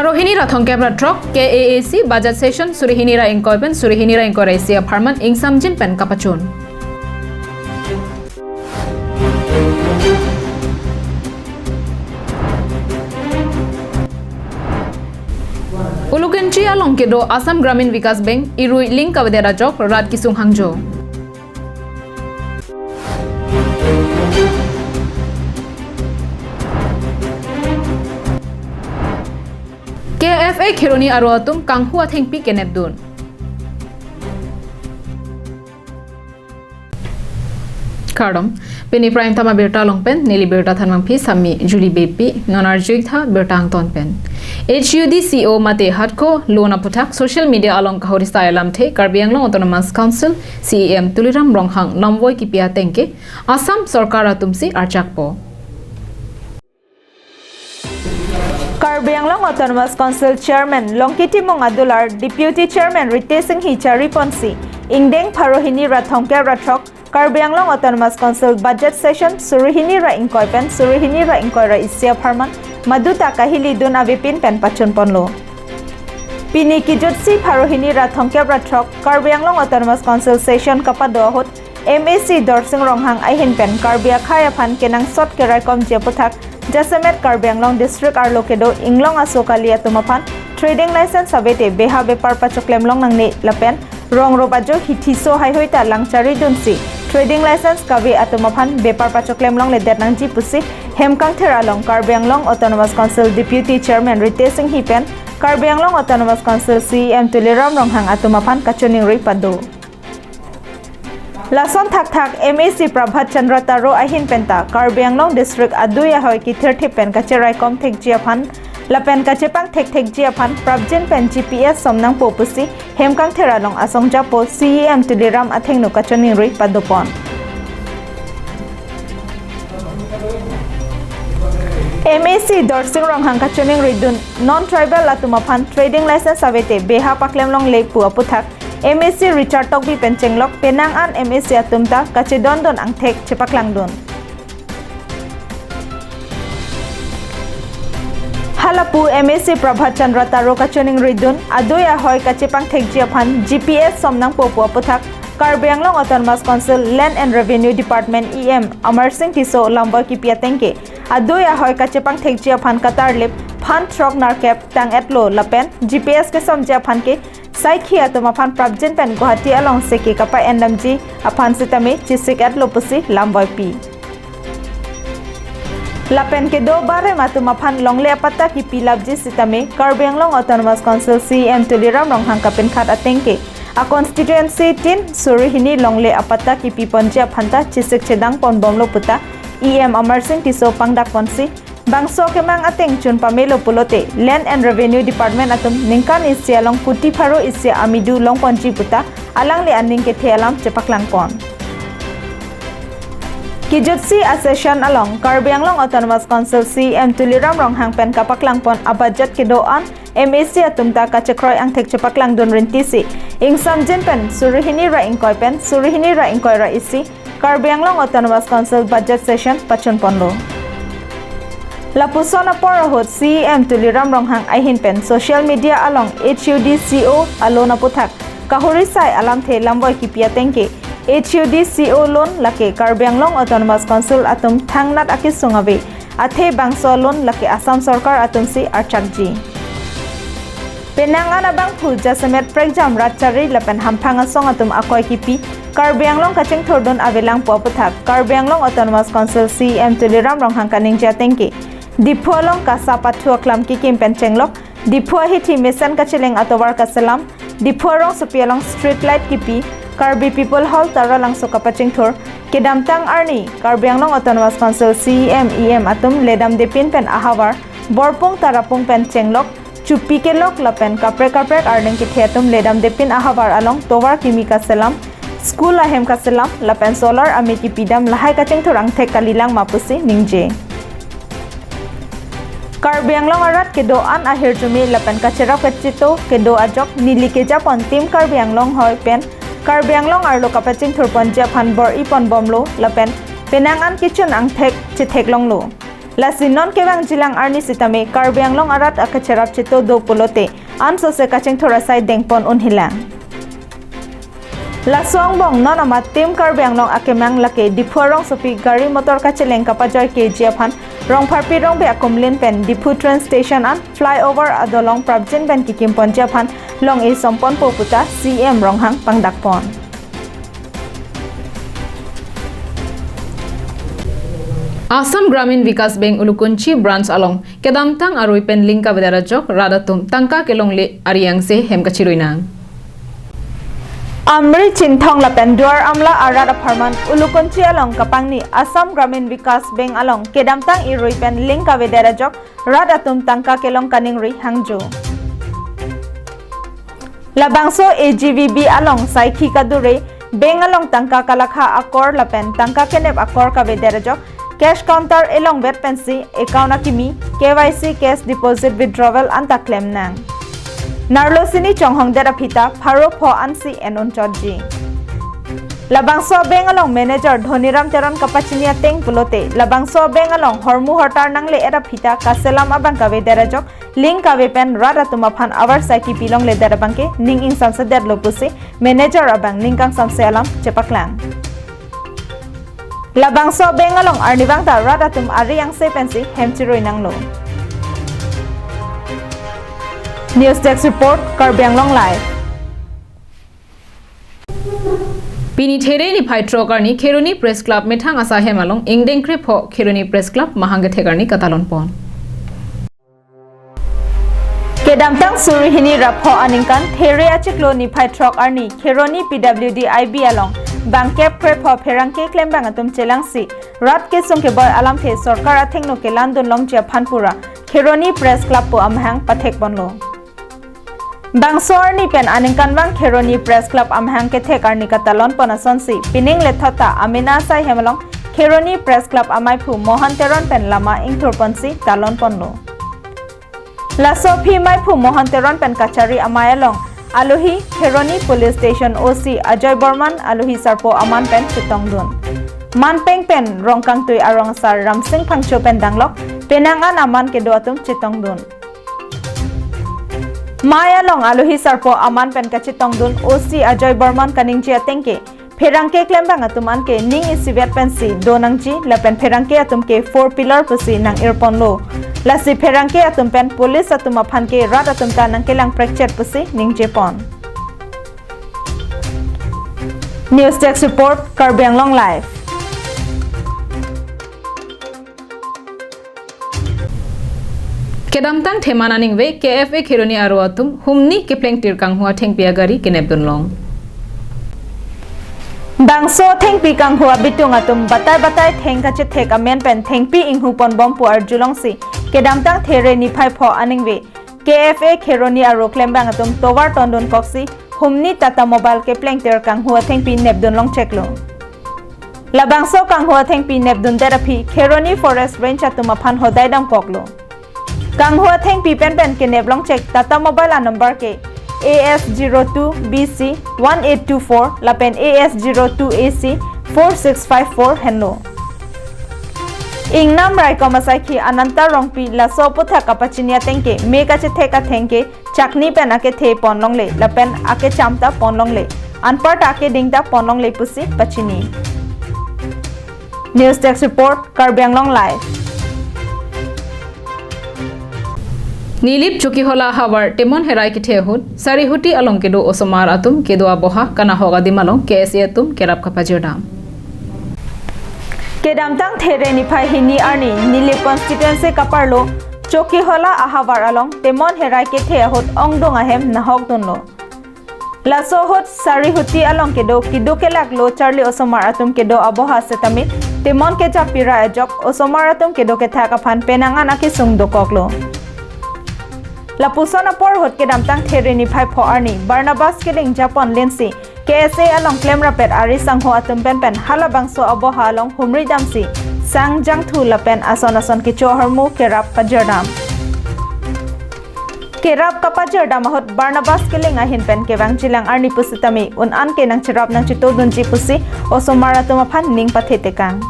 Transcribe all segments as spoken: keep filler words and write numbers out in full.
Pharo hini ra thomkep ra throk K A A C budget session suri hini ra ingkoi pen suri hini ra ingkoi ra isi apharman ingsamjin pen kapachun. Ulukenchi along kedo Assam Gramin Vikas Bank irui link kavedet ajok rat kesung hangjo. K F A Kheroni aro atum kanghu athengpi kenepdun. Kardom, pini Prime Time abirta along pen neli birta thanmangpi Sami Julie Beypi, non arjuik tha birta angton pen. H U D C O mate HUDCO loan aputhak social media along kahuri sai alamthe Karbi Anglong Autonomous Council C E M Tuliram Ronghang lamvoi kipi ateng ke Assam sorkar atumsi archakpo. Karbi Anglong Autonomous Council Chairman Longki Timung adular Deputy Chairman Ritesh Enghi chariponsi ingdeng pharo hini ra thomkep ra throk Karbi Anglong Autonomous Council budget session suri hini ra ingkoi pen suri hini ra ingkoi ra isi apharman maduta kahilidun avepin pen pachunponlo. Pini kijutsi pharo hini ra thomkep ra throk Karbi Anglong Autonomous Council session kapado ahut M A C Dorsing Ronghang ahin pen Karbi akhei aphan kenangsot keraikomji aputhak jasemet Karbi Anglong District arlo kedo inglong aso kali atum aphan trading license avete beha bepar pachoklem long nangne lapen rong rop ajo hithiso haihui ta langcharidunsi trading license kave atum aphan bepar pachoklem longledet nangji pusi Hemkangther along Karbi Anglong Autonomous Council Deputy Chairman Ritesh Enghi pen Karbi Anglong Autonomous Council C E M Tuliram Ronghang atum aphan kachiningri pado. Lason thakthak M A C Prabhat Chandra Taro ahin penta Karbi Anglong District adui ahoi kithirthip pen kacheraikom thekji aphan lapen kachepangthek thekji aphan prapjin pen G P S som nangpo pusi Hemkangther along asong japo C E M Tuliram athengno kachiningri padopon. M A C Dorsing Ronghang kachiningridun non-tribal atum aphan trading license avete beha paklem longle pu aputhak M A C Richard Tokbi pen chenglok penang an M A C atum ta kachedondon angthek chepaklangdun. Halapu M A C Prabhat Chandra Taro kachiningridun adui ahoi kachepangthekji aphan G P S som nangpo pu aputhak Karbi Anglong Autonomous Council Land and Revenue Department E M Amar Singh Tisso lamvoi kipi ateng ke adui ahoi kachepangthekji aphan katarlip phan throk nerkep tang-etlo lapen G P S kesomji aphan ke saikhi atum aphan prapjin pen Guwahati alongsi ke kapa-endamji aphan sitame chesik-etlo pusi lamvoipi. Lapen kedo barem atum aphan longle apatta kipilapji sitame Karbi Anglong Autonomous Council C E M Tuliram Ronghang kapinkhat ateng ke a constituency tin suri hini longle apatta kipiponji aphan ta chesik chedangponbomlo puta E M Amar Singh Tisso pangdakponsi bangso kemang ateng chun pamelo pulote Land and Revenue Department atum ningkan isi along kuti pharo isi amidu longponji puta alangli aning kethe alam chepaklangpon. Kijutsi a session along Karbi Anglong Autonomous Council C E M Tuliram Ronghang pen kapaklangpon a budget kedo-an M A C atum ta kachekroi angthek chepaklangdun rintisi ingsamjin pen suri hini ra ingkoi pen suri hini ra ingkoi ra isi Karbi Anglong Autonomous Council budget session pachunponlo. Lapuson apor ahut C E M Tuliram Ronghang ahin pen social media along H U D C O a loan aputhak kahuri sai alamthe lamvoi kipi ateng ke H U D C O loan lake Karbi Anglong Autonomous Council atum thangnat akesung ave, athe bangso loan lake Assam sorkar atumsi archakji. Penang an abangphu jasemet prekjam rat chari lapen hamphang asong atum akoi kipi Karbi Anglong kachingthurdun avelang pu aputhak Karbi Anglong Autonomous Council C E M Tuliram Ronghang kaningje ateng ke Diphu along kasa pathu aklam kikim pen chenglok, Diphu ahithi mesen kacheleng atovar kaselam, Diphu arongsopi along street light kipi, Karbi People Hall Taralangso kapachingthur, kedamtang arni Karbi Anglong Autonomous Council C E M E M atum ledamdepin pen ahavar, Borpung Tarapung pen chenglok, chupi kelok lapen kaprek kaprek arleng kethe atum ledamdepin ahavar along tovar kimi kaselam, school ahem kaselam lapen solar amei kipidam lahai kachingthur angthek kalilang ma pusi ningje. Karbi Anglong arat kedo-an ahirjume lapen kacherap kachito kedo ajok neli kejapon Team Karbi Anglong hoi pen Karbi Anglong arlo kapachingthurponji aphan bor-iponbomlo lapen penang an kechun angthek chetheklonglo. Lasi non kevangjilang arni sitame Karbi Anglong arat akacherap chito do pulote ansose kachingthur asai dengpon unhilang. Laso angbong non amat Team Karbi Anglong akemang lake Diphu arongsopi gari motor kacheleng kapajoi keji aphan Rongpharpi Rongbe akumlin pen Diphu train station an flyover adolong prapjin pen kikimponji aphan long-e somponpo puta C M Ronghang pangdakpon. Assam Gramin Vikas Bank Ulukunchi branch along kedamtang arui pen link kavedet ajok rat atum tangka kelongle ari angse hem kachiruinang. Amri Chinthong lapen Duar Amla arat apharman Ulukunchi along kapangni Assam Gramin Vikas Bank along kedamtang irui pen link kavedet ajok rat atum tangka kelong kaningri hangjo. Labangso A G V B along saikhi kadure bank along tangka kalakha akor lapen tangka kenep akor kavedet ajok cash counter elongvet pensi account akimi, K Y C, cash deposit withdrawal anta klemnang. Narlo sini chonghongdet aphi ta pharo pho ansi en unchotji. Labangso bank along manager Dhoniram Teron kapachini ateng pulote labangso bank along hormu hortar nangle-et aphi ta kaselam abang kavedet ajok link kave pen rat atum aphan avarsai kipi longledet abangke ning ingsamsedetlo pusi manager abang ning kangsamse alam chepaklang. Labangso bank along arnivang ta rat atum ari angse pensi hem chiruinanglo. News Desk Report, Karbi Anglong Live. Pini There niphai throk arni Kheroni Press Club methang asai hem along ingdeng krepho Kheroni Press Club mahang kethek arni katalonpon. Kedamtang suri hini ra pho aningkan There achiklo niphai throk arni Kheroni P W D I B along bangkep krepho pherangke klembang atum chelangsi rat kesung keboi alamthe sorkar athengno kelandun longji aphan pura Kheroni Press Club pu amahang pathekponlo. Bangso arni pen aningkanvang Kheroni Press Club amahang kethek arni katalonpon asonsi pining lethot ta amena asai hem along Kheroni Press Club amaiphu Mohan Teron pen lama ingthurponsi talonponlo. Laso aphi maiphu Mohan Teron pen kachari amei along alohi Kheroni Police Station O C Ajoy Borman alohi sarpo aman pen chetongdun. Manpeng pen Rongkangtui arong asar Ramsing Phangcho pen danglok penang an aman kedo atum chetongdun. Mei along alohi sarpo aman pen kachetongdun O C Ajoy Borman kaningje atengke pherangke klembang atum anke ning isivet pensi do nangji lapen pherangke atum ke four pillar pusi nang-irponlo. Lasi pherangke atum pen police atum aphan ke rat atum ta nangkelang prekchet pusi ningjepon. News Desk Report, Karbi Anglong Live. Kedamtang theman aningve K F A Kheroni aro atum humni keplengtir kanghu athengpi agari kenepdunlong. Bangso thengpi kanghu abitung atum batai batai theng kachethek amen pen thengpi inghuponbom pu arjulongsi kedamtang There niphai pho aningve K F A Kheroni aro klembang atum tovar tondunkoksi humni Tata Mobile keplengtir kanghu athengpi nepdunlongcheklo. Labangso kanghu athengpi nepdundet aphi Kheroni Forest Range atum aphan hodai damkoklo. Kanghu athengpi penpen keneplongchek Tata Mobile anumber ke A S zero two B C one eight two four lapen A S zero two A C four six five four henlo. Ingnam raikom asaikhi Ananta Rongpi laso aputhak kapachini atengke me kachethek athengke chakni pen akethe ponlongle lapen akecham ta ponlongle, anparta akeding ta ponlongle pusi pachini. News Desk Report, Karbi Anglong Live. Nilip Chokihola havar Temon Herai kethe ahut Sarihuti along kedo osomar atum kedo aboha kanahok adim along K S A atum kerap kapajirdam. Kedamtang There niphai hini arni Nilip constituency kaparlo Chokihola ahavar along Temon Herai kethe ahut ongdung ahem nahokdunlo. Laso ahut Sarihuti along kedo keduk kelak lo charli osomar atum kedo aboha setame Temon kejapi ra ajok osomar atum kedo kethak aphan penang an akesung dokoklo. Lapuson apor ahut kedamtang There niphai pho arni Barnabas Killing japon lensi K S A along klemrapet ari sangho atum penpen halabangso aboha along humri damsi sang jangthu lapen ason ason kecho ahormu kerap pajirdam. Kerap kapajirdam ahut Barnabas Killing ahin pen kevangjilang arni pusitame un an ke nangcherap nangchetodunji pusi osomar atum aphan ning pathetekang.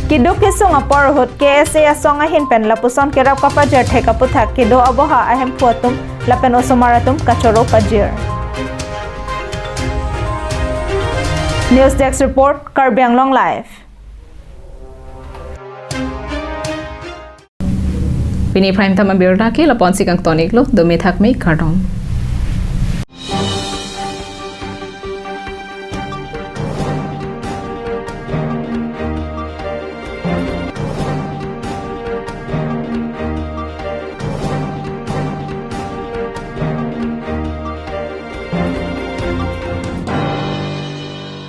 Keduk kesung apor ahut K S A asong ahin pen lapuson kerap kapajir thek aputhak kedo aboha ahemphu atum lapen osomar atum kachoro kajir. News Desk Report, Karbi Anglong Live. Pini Prime Time abirta ke lapu-ansi kangton-iklo, dome thakme, kardom.